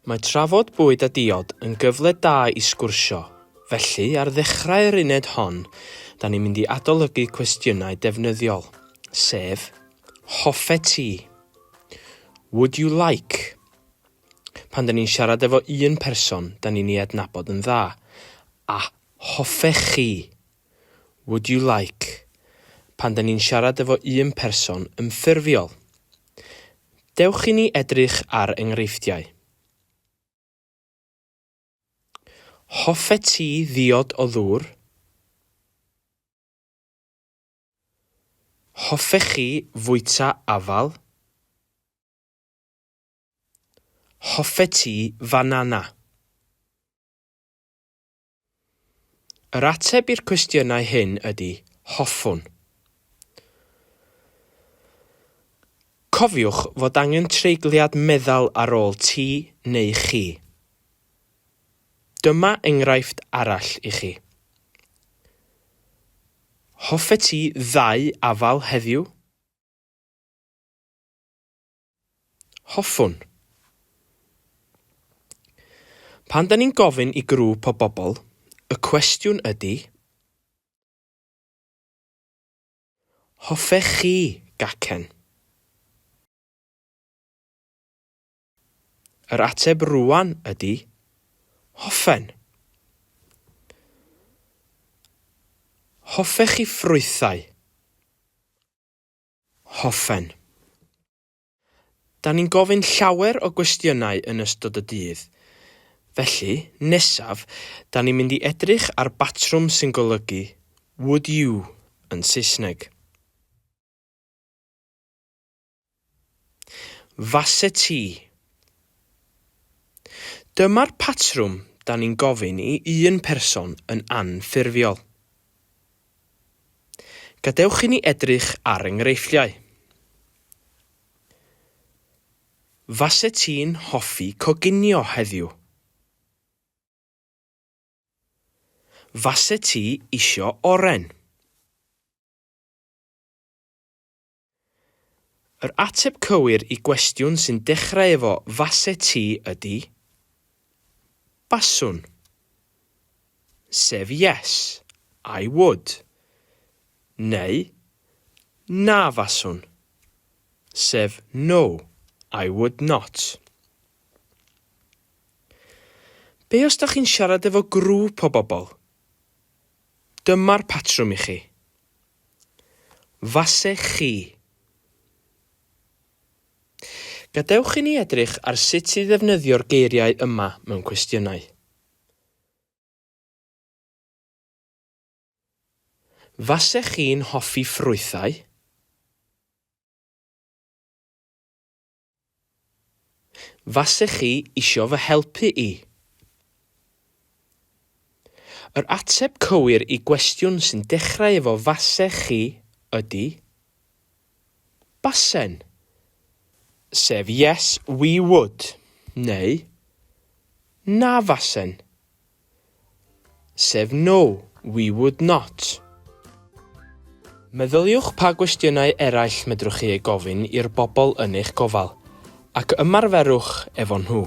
Mae trafod bwyd a diod yn gyfle da i sgwrsio, felly ar ddechrau'r uned hon, da ni'n mynd i adolygu cwestiynau defnyddiol, sef, Hoffet ti? Would you like? Pan da ni'n siarad efo un person da ni'n ei adnabod yn dda, a Hoffech chi? Would you like? Pan da ni'n siarad efo un person yn ffurfiol. Dewch i ni edrych ar enghreifftiau. Hoffet ti ddiod o ddŵr? Hoffech chi fwyta afal? Hoffet ti fanana? Yr ateb i'r cwestiynau hyn ydy hoffwn. Cofiwch fod angen treigliad meddal ar ôl ti neu chi. Dyma enghraifft arall i chi. Hoffet ti ddau afal heddiw? Hoffwn. Pan 'da ni'n gofyn i grŵp o bobl, y cwestiwn ydy, Hoffech chi gacen? Yr ateb rŵan ydy, Hoffen. Hoffech chi ffrwythau? Hoffen. Da ni'n gofyn llawer o gwestiynau yn ystod y dydd. Felly, nesaf, da ni'n mynd i edrych ar batrwm sy'n golygu 'would you' yn Saesneg. Fase ti. Dyma'r patrwm da ni'n gofyn i un person yn anffurfiol. Gadewch i ni edrych ar enghreifftiau. Fase ti'n hoffi coginio heddiw? Fase ti isio oren? Yr ateb cywir i gwestiwn sy'n dechrau efo 'fase ti' ydy 'baswn', sef 'yes, I would', neu 'na faswn', sef 'no, I would not'. Be os da chi'n siarad efo grŵp o bobl? Dyma'r patrwm i chi. Fase chi. Gadewch i ni edrych ar sut i ddefnyddio'r geiriau yma mewn cwestiynau. Fase chi'n hoffi ffrwythau? Fase chi isio fy helpu i? Yr ateb cywir i gwestiwn sy'n dechrau efo fase chi ydy basen, sef yes we would neu na fasen. Sef No, we would not. Meddyliwch pa gwestiynau eraill medrwch chi eu gofyn i'r bobl yn eich gofal, ac ymarferwch efo nhw.